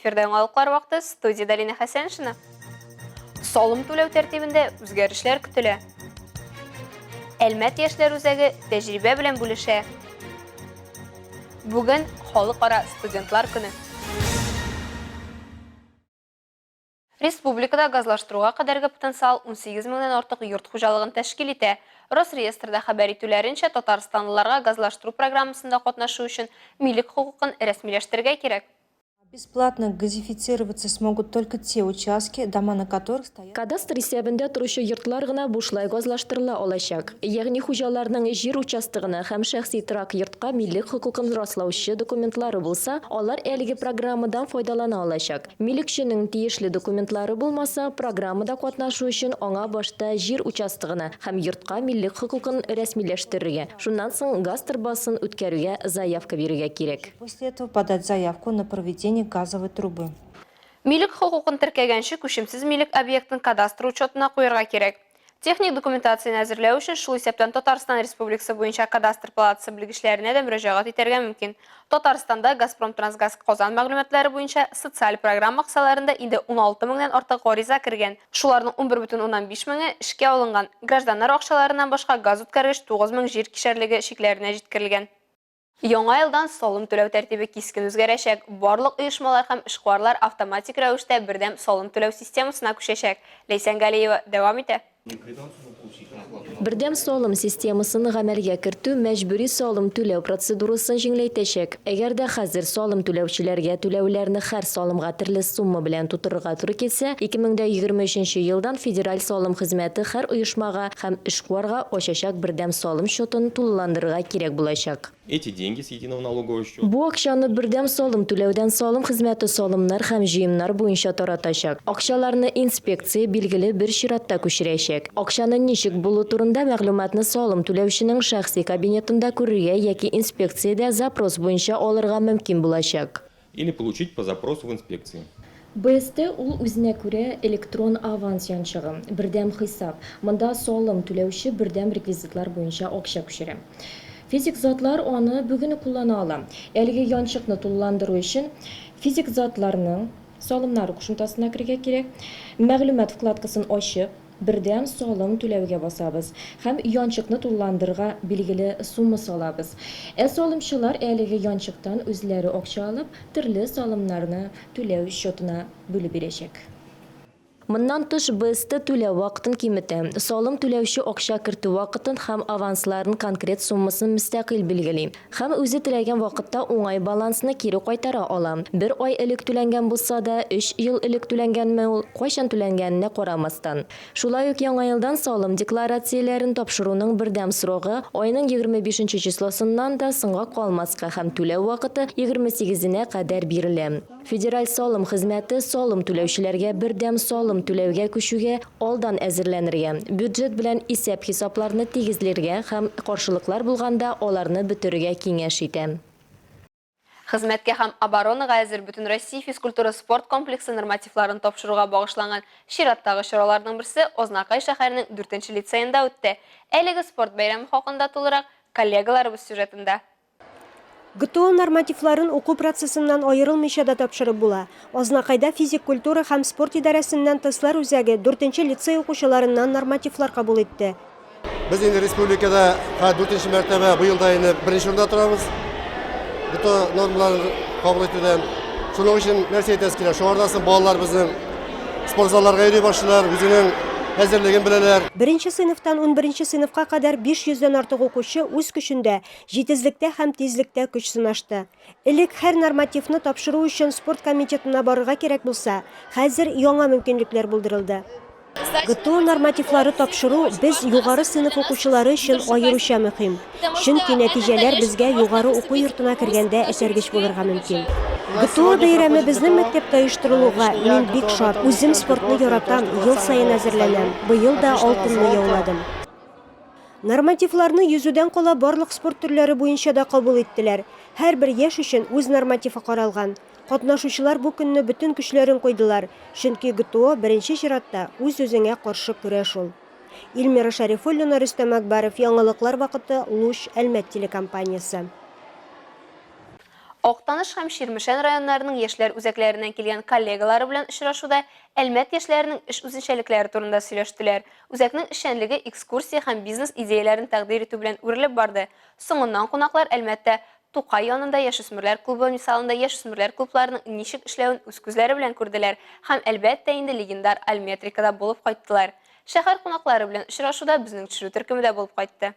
Эфирда яңалыклар вакыты, студиядә Лина Хәсәншина. Салым түләү тәртибендә үзгәрешләр көтелә. Әлмәт яшьләр үзәге тәҗрибә белән бүлешә. Бүген халыкара студентлар көне. Республикада газлаштыруга кадәрге потенциал 18 меңнән артык йорт хуҗалыгын тәшкил итә. Росреестрда хәбәр итүләренчә, татарстанлыларга газлаштыру программасында катнашу өчен милек хокукын рәсмиләштерергә кирәк. Бесплатно газифицироваться смогут только те участки, дома на которых стоят. Кадастр исәбендә торучы йортлар гына бушлай газлаштырыла алачак. Ягъни хуҗаларның җир участогына һәм шәхси торак йортка милек хокукын раслаучы документлары булса, алар әлеге программадан файдалана алачак. Милекченең тиешле документлары булмаса, программада катнашу өчен аңа башта җир участогына һәм йортка милек хокукын рәсмиләштерергә, шуннан соң газ торбасын үткәрүгә заявка бирергә кирәк. После этого подать заявку на проведение газовой трубы. Милек хокукын теркәгәнче күчемсез милек объектын кадастр учетына куярга кирәк. Техник документацияне әзерләү өчен шул исәптән Татарстан Республикасы буенча Кадастр палатасы белгечләренә дә мөрәҗәгать итәргә мөмкин. Татарстанда Газпром трансгаз Казан мәгълүматлары буенча социаль программа кысаларында инде 16 меңнән артык гариза кергән. Шуларның 11,5 меңе эшкә алынган. Гражданнар акчаларыннан башка газ үткәргеч 9 мең җир кишәрлеге чикләренә җиткерелгән. Яңа елдан салым түләү тәртибе кискен үзгәрәчәк, барлык оешмалар һәм эшкуарлар автоматик рәвештә бердәм салым түләү системасына күчәчәк. Ләйсән Галиева дәвам итә. Бердәм салым системасын гамәлгә кертү мәҗбүри салым түләү процедурасын җиңеләйтәчәк. Әгәр дә хәзер салым түләүчеләргә түләүләрне һәр салымга төрле сумма белән тутырырга туры килсә, 2023 нче елдан Федераль салым хезмәте һәр оешмага һәм эшкуарга ачачак бердәм салым счетын тулыландырырга кирәк булачак. Эти деньги с единого налогового счета. Бу акчаны бердәм салым түләүдән салым хезмәте салымнар һәм җыемнар буенча таратачак. Акчаларны инспекция билгеле бер чиратта күчерәчәк. Акчаны ничек булу турында мәгълүматны салым түләүченең шәхси кабинетында күрергә яки инспекциядә запрос буенча алырга мөмкин булачак. Или получить по запросу в инспекции. БСТ ул үзенә күрә электрон аванс янчыгы, бердәм хисап. Монда салым түләүче бердәм реквизитлар буенча акча күчерә. Физик затлар аны бүген үк куллана ала. Әлеге янчыкны тулыландыру өчен физик затларның салымнары кушымтасына керергә кирәк. Мәгълүмат вкладкасын ачып, Бердәм салым түләүгә басабыз һәм янчыкны тулыландырырга билгеле сумма салабыз. Ә салымчылар әлеге янчыктан үзләре акча алып, төрле салымнарны түләү счетына бүлеп бирәчәк. Моннан тыш, БСТ түләү вакытын киметә. Салым түләүче акча кертү вакытын һәм авансларын конкрет суммасын мөстәкыйль билгели. Һәм үзе теләгән вакытта уңай балансны кире кайтара ала. Бер ай элек түләнгән булса да, өч ел элек түләнгәнме ул, кайчан түләнгәненә карамастан. Шулай ук яңа елдан салым декларацияләрен тапшыруның бердәм срогы айның 25 нче числосыннан да соңга калмаска һәм түләү вакыты 28 енә кадәр бирелә. Федераль салым хезмәте салым түләүчеләргә бердәм салым түләүгә күчүгә алдан әзерләнергә, бюджет белән исәп-хисапларны тигезлергә һәм каршылыклар булганда аларны бетерергә киңәш итә. Хезмәткә һәм оборонага әзер Бөтенроссия физкультура-спорт комплексы нормативларын тапшыруга багышланган чираттагы чараларның берсе Азнакай шәһәренең дүртенче лицеенда үтте. Әлеге спорт бәйрәме хакында тулырак коллегаларыбыз сюжетында. ГТО нормативларын уку процессыннан аерылмыйча да тапшырып була. Азнакайда физик культура һәм спорт идарәсеннән тестлар үзәге дүртенче лицей укучыларыннан нормативлар кабул итте. Без инде республикада хәзер дүртенче мәртәбә быел да инде беренче урында торабыз. ГТО нормаларын кабул итүдән. Шуның өчен нәрсә әйтәсе килә, шуңардан соң балалар безнең спорт залларга йөри башлыйлар, үзенең әзерлеген беләләр. Беренче сыйныфтан унберенче сыйныфка кадәр 500 дән артык укучы үз көчендә Җитезлектә һәм тизлектә көч сынашты. Элек һәр нормативны тапшыру өчен спорт комитетына барырга кирәк булса, хәзер яңа мөмкинлекләр булдырылды. ГТО нормативлары тапшыру без югары сыйныф укучылары өчен аеруча мөһим, чөнки нәтиҗәләр безгә югары уку йортына кергәндә этәргеч булырга мөмкин. ГТО бәйрәме безнең мәктәптә оештырылуга мин бик шат. Үзем спортны яратам, ел саен әзерләнәм, быел да алтынны яуладым. Нормативларны йөзүдән кала барлык спорт төрләре буенча да кабул иттеләр. Һәрбер яшь өчен үз нормативы каралган. Катнашучылар бу көнне бөтен көчләрен куйдылар, чөнки ГТО, беренче чиратта, үз-үзеңә каршы көрәш ул. Илмира Шәрифуллина, Рөстәм Әкбәров, Яңалыклар вакыты, Луч, Әлмәт телекомпаниясе. Актаныш һәм Чирмешән районнарының яшьләр үзәкләреннән килгән коллегалары белән очрашуда Әлмәт яшьләренең эш үзенчәлекләре турында сөйләштеләр. Үзәкнең эшчәнлеге экскурсия һәм бизнес идеяләрен тәкъдир итү белән үрелеп барды. Соңыннан кунаклар Әлмәттә Тукай янында яшүсмерләр клубы мисалында яшүсмерләр клубларының ничек эшләвен үз күзләре белән күрделәр һәм, әлбәттә инде, легендар Альметрикада булып кайттылар. Шәһәр кунаклары белән очрашуда безнең төшерү төркеме дә булып кайтты.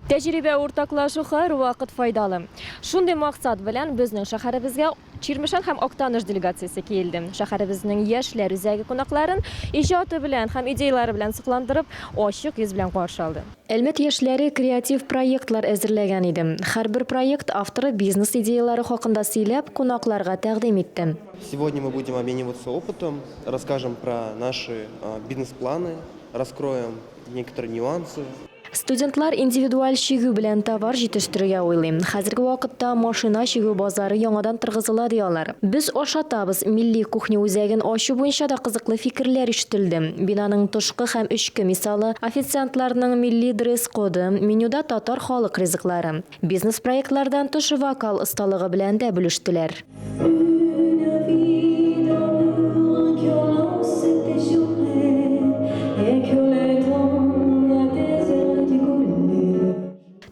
Тәҗрибә уртаклашу һәрвакыт файдалы. Шундый максат белән безнең шәһәребезгә Чирмешән һәм Актаныш делегациясе килде. Шәһәребезнең яшьләр үзәге кунакларын иҗаты белән һәм идеяләре белән сокландырып, ачык йөз белән каршы алды. Әлмәт яшьләре креатив проектлар әзерләгән иде. Һәрбер проект авторы бизнес идеяләре хакында сөйләп, кунакларга тәкъдим итте. Сегодня мы будем обмениваться опытом, расскажем про наши бизнес-планы, раскроем некоторые нюансы. Студентлар индивидуаль чигү белән товар җитештерергә уйлый. Хәзерге вакытта машина чигү базары яңадан торгызыла, ди алар. Без ашатабыз милли кухня үзәген ачу буенча да кызыклы фикерләр ишетелде. Бинаның тышкы һәм эчке мисалы, официантларның милли дресс-коды, менюда татар халык ризыклары. Бизнес-проектлардан тыш вокал осталыгы белән дә бүлештеләр.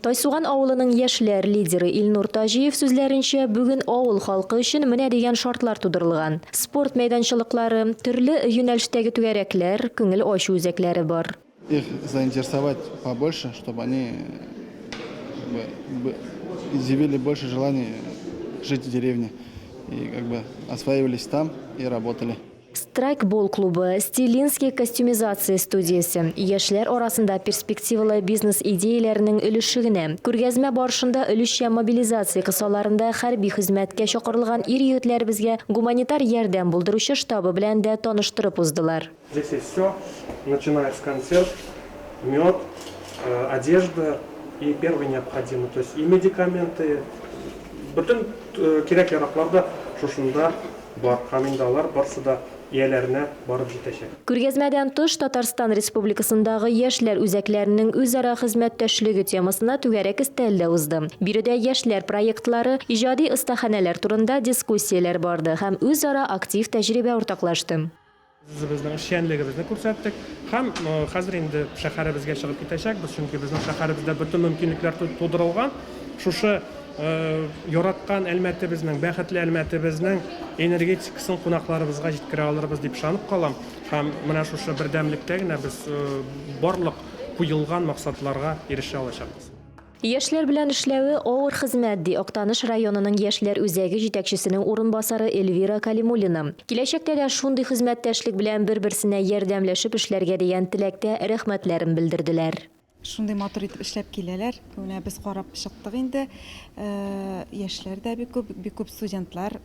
Тайсуган авылының яшьләр лидеры Илнур Таҗиев сүзләренчә, бүген авыл халкы өчен менә дигән шартлар тудырылган. Спорт мәйданчылыклары, төрле юнәлештәге түгәрәкләр, күңел ачу үзәкләре бар. Их заинтересовать побольше, чтобы они как бы, изъявили больше желания жить в деревне и как бы осваивались там и работали. Страйкбол клубы, Стилинский костюмизация студиясе, яшьләр арасында перспективалы бизнес идеяләренең өлеше генә. Күргәзмә барышында өлешчә мобилизация кысаларында хәрби хезмәткә чакырылган ир-егетләребезгә гуманитар ярдәм булдыручы штабы белән дә таныштырып уздылар. Здесь есть все, начиная с консерв, мед, э, одежда и первый необходимый, то есть и медикаменты, бөтен э, кирәк-яраклар да шушында бар һәм инде алар барсы да ияләренә барып җитәчәк. Күргәзмәдән тыш, Татарстан Республикасындагы яшьләр үзәкләренең үзара хезмәттәшлеге темасына түгәрәк өстәл дә узды. Биредә яшьләр проектлары, иҗади остаханәләр турында дискуссияләр барды һәм үзара актив тәҗрибә уртаклашты. Үзебезнең эшчәнлегебезне күрсәттек һәм хәзер инде шәһәребезгә чыгып китәчәкбез, чөнки безнең шәһәребездә бөтен мөмкинлекләр тудырылган. Шушы яраткан Әлмәтебезнең, бәхетле Әлмәтебезнең энергетикасын кунакларыбызга җиткерә алырбыз дип ышанып калам. Һәм менә шушы бердәмлектә генә без барлык куелган максатларга ирешә алачакбыз. Яшьләр белән эшләве авыр хезмәт, ди Актаныш районының яшьләр үзәге җитәкчесенең урынбасары Эльвира Калимуллина. Киләчәктә дә шундый хезмәттәшлек белән бер-берсенә ярдәмләшеп эшләргә дигән теләктә рәхмәтләрен белдерделәр. Шундый матур итеп эшләп киләләр. Менә без карап чыктык инде. Яшьләр дә бик күп, бик күп студентлар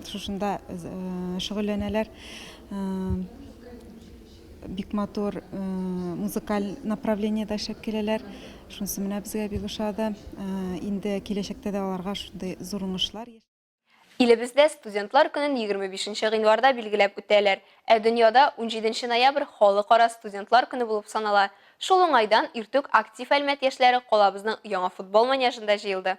шушында шөгыльләнәләр. Бик матур музыкаль направлениедә эшләп киләләр. Шунысы менә безгә бик ошады. Инде киләчәктә дә аларга шундый зур уңышлар. Илебездә Студентлар көнен 25 нче гыйнварда билгеләп үтәләр. Ә дөньяда 17 нче ноябрь Халыкара студентлар көне булып санала. Шул уңайдан иртүк актив Әлмәт яшьләре калабызның яңа футбол манежында җыелды.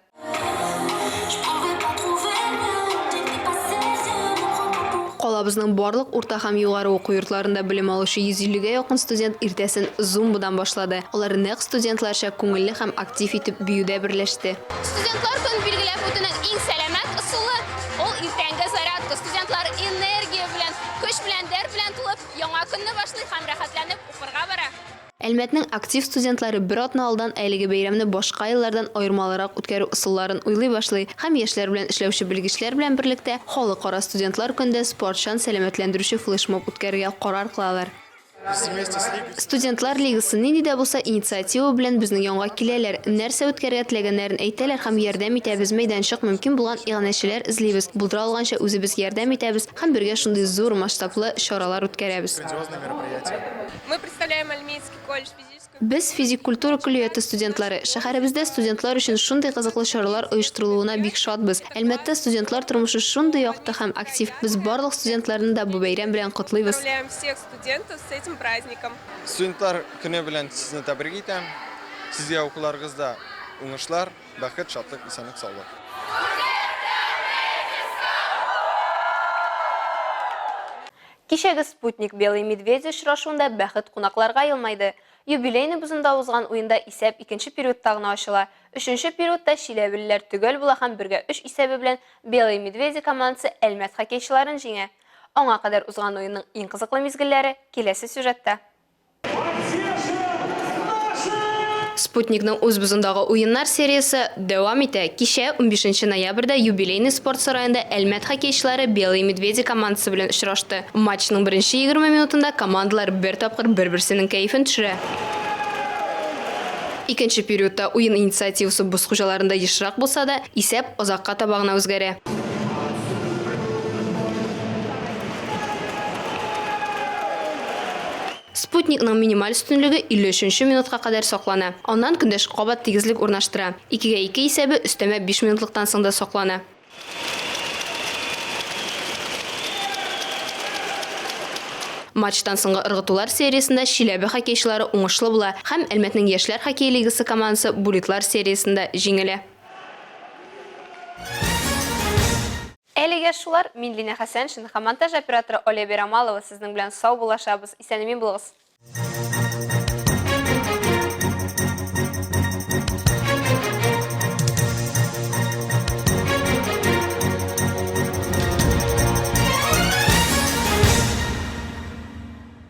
Калабызның барлык урта һәм югары уку йортларында белем алучы 150 гә якын студент иртәсен зумбадан башлады. Алар нәкъ студентларча күңелле һәм актив итеп биюдә берләште. Студентлар көнен билгеләп үтүнең иң сәламәт ысулы, ул иртәнге зарядка. Студентлар энергия белән, көч белән, дәрт белән тулып, яңа көнне башлый һәм рәхәтләнеп укырга бара. Әлмәтнең актив студентлары бер атна алдан әлеге бәйрәмне башка еллардан аермалырак үткәрү ысулларын уйлый башлый һәм яшьләр белән эшләүче белгечләр белән берлектә Халыкара студентлар көндә спортчан сәламәтләндерүче флешмоб үткәрергә карар кылалар. Студентлар лигасы нинди дә булса инициатива белән безнең янга киләләр, нәрсә үткәрергә теләгәннәрен әйтәләр һәм ярдәм итәбез, мәйданчык, мөмкин булган иганәчеләр эзлибез, булдыра алганча үзебез ярдәм итәбез һәм бергә шундый зур масштаблы чаралар үткәрәбез. Мы представляем Альмейский колледж физической. Без, физик культура көллияте студентлары, шәһәребездә студентлар өчен шундый кызыклы чаралар оештырылуына бик шатбыз. Әлмәттә студентлар тормышы шундый якты һәм актив. Без барлык студентларны да бу бәйрәм белән котлыйбыз. Поздравляем всех студентов с этим праздником! Студентлар көне белән сезне тәбрик итәм. Сезгә укуларыгызда уңышлар, бәхет, шатлык, исәнлек-саулык. Кичәге Спутник Белые медведи очрашуында бәхет кунакларга елмайды. Юбилейный бозында узган уенда исәп икенче периодта гына ачыла. Өченче периодта чиләбелеләр төгәл була һәм бергә өч исәбе белән Белые медведи командасы Әлмәт хоккейчыларын җиңә. Аңа кадәр узган уенның иң кызыклы мизгелләре киләсе сюжетта. Спутникның үз бозындагы уеннар сериясе дәвам итә. Кичә, унбишенче ноябрьдә Юбилейный спорт сараенда Әлмәт хоккейчылары Белые медведи командасы белән очрашты. Матчның беренче 20 минутында командалар бер тапкыр бер-берсенең кәефен төшерә. Икенче периодта уен инициативасы боз хуҗаларында ешрак булса да, исәп азакка таба гына үзгәрә. Спутник ның минималь өстенлеге 53 нче минутка кадәр саклана. Аннан көндәш кабат тигезлек урнаштыра. Икегә ике исәбе өстәмә биш минутлыктан соң да саклана. Матчтан соңгы ыргытулар сериясендә Чиләбе хоккейчылары уңышлы була һәм Әлмәтнең Яшьләр хоккей лигасы командасы Буллитлар сериясендә җиңелә. Әлегә шулар, мин Линә Хәсәншина һәм монтаж операторы Оля Бирамалова сезнең белән саубуллашабыз, исән-имин булыгыз!